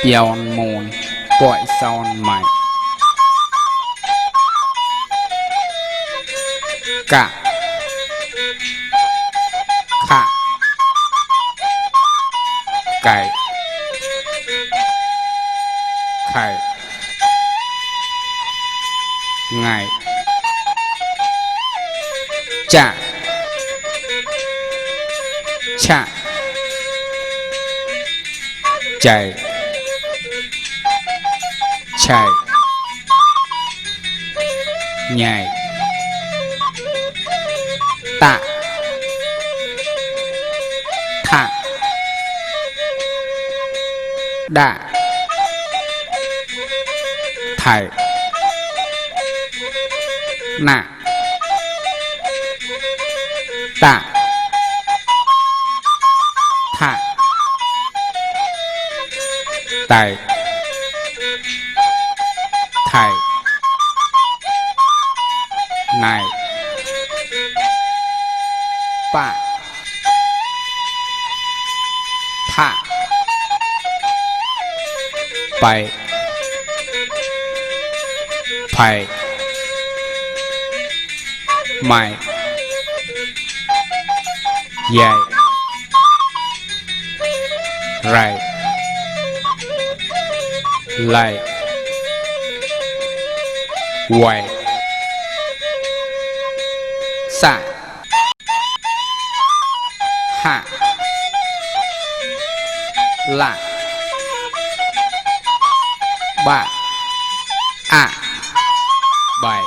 Bèo mồn gọi son mày cả khả cải khải ngày chả chả chạy chạy nhảy tạ thả đạ thải nạ tạ thả tài thải này bạ thả bay phải mày dài right lại quay xạ hạ lạ bạ à bài